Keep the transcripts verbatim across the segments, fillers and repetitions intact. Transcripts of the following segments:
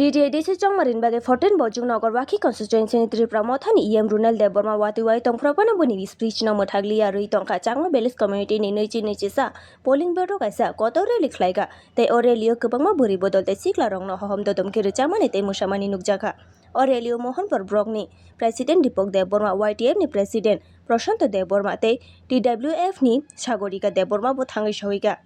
T T A D C Chongmarini bagwi fourteen Bojong Nagar Wakhi constituency ni Tripura Motha ni E M Runal Debbarma watwi wai tongphuru phano boni speech no mwthakliya rwi tongkha. Chakma village community ni nwichi nwichi sa polling booth o kaisa kotor rally khlaikha tei o rally o kwbangma bwrwi bodol tei sikla rokno hohom dodom khe rwchapmani tei mwsamani nukjakha. O rally o Mohanpur block ni president Deepak Debbarma, Y T F ni president Prashant Debbarma tei T W F ni Sagorika Debbarma bo thangwi sohikha.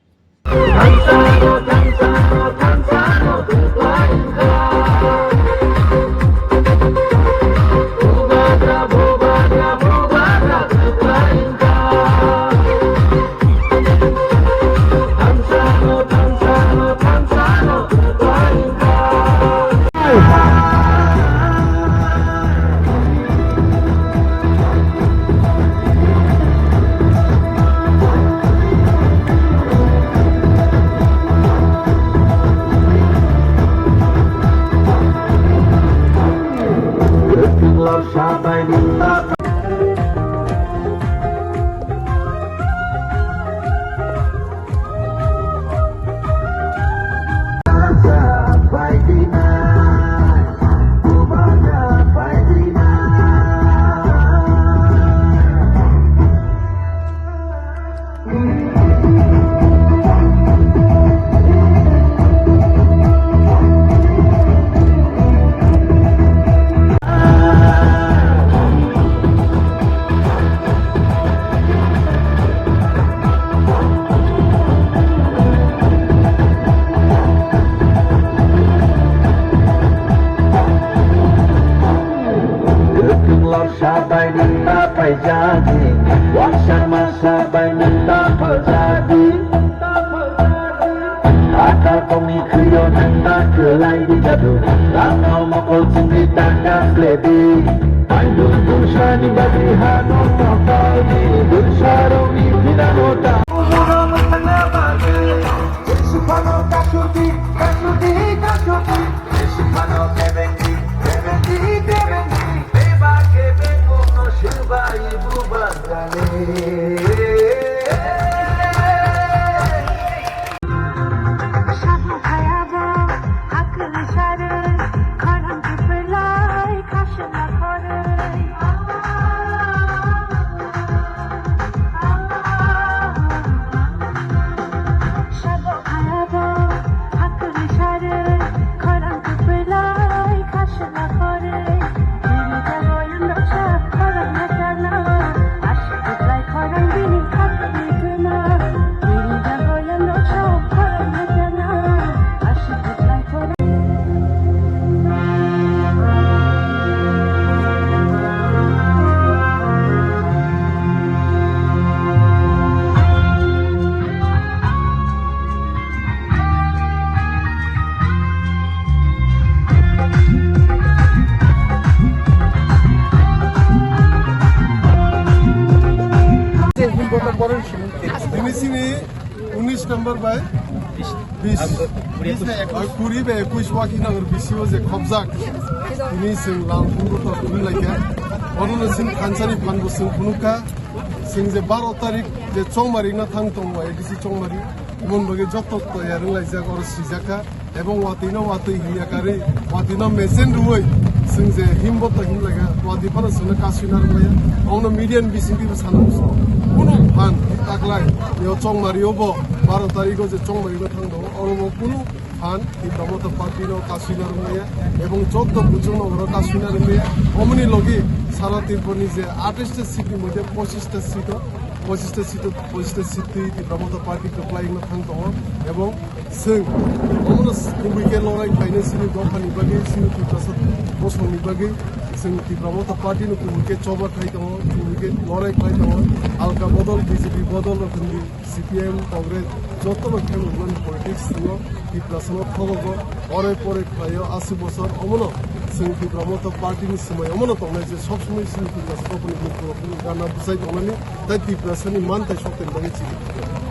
Kwthwng lorsa bai nang ta paijadi, waksa masa bai nang ta paijadi. Ata tongni khwio nang ta kwlai di jadu, langno mokol chwngwi ta kap khledi. Aidul dulsani bagwi hano mokol di, dulsarokni binano ta. Tini sini unis number bai bis. Oi, kuri bai ekuis Wakhi Nagar B C o je khobjak. Tini sing lam phungo to khum laikha. Ono no sing khansani phan bo sing phunukha. Sing je baro tarik je Chongmari na thang tongo, A D C Chongmari. Mon bagwi joto toyar wng laijak, oro swijak kha. Ebong watwi no watwi hinya karwi, watwi no mechen rwui, sing je himbo to him laga, watwi phano sino kasui na rwmaya. Ono media ni bisingtwi bo sana muchungo. Kunu phan taklai, yo Chongmari o bo baro tarik o je Chongmari no thang tongo, oro bo kunu phan Tipra Motha Party no kasui na rwmaya. Ebong joto buchung no oro kasui na rwmaya. Omoni logi sara Tripura ni je atais ta seat ni moddhe pochis ta seat o, pochis ta seat o, pochis ta seat twi Tipra Motha Party kwplai wngna thang tongo. Ebong Chwng omono kubui khe lorai khlainai chini dophani bagwi, chini Tiprasa bosongni bagwi chwng Tipra Motha Party no kubui khe choba khai tongo, kubui khe lorai khlai tongo. Alka bodol, B J P bodol rok hinwi C P I M, Congress jotono khe mwnani politics tongo. Tiprasano thogogo, orai porai khlaio asi bosor. Omono chwng Tipra Motha Party ni swmai omono tongnai je sob somoi chini Tiprasa dophani mukhugo gana bwchai tongnani, tai Tiprasani man tai sokthani bagwi chini.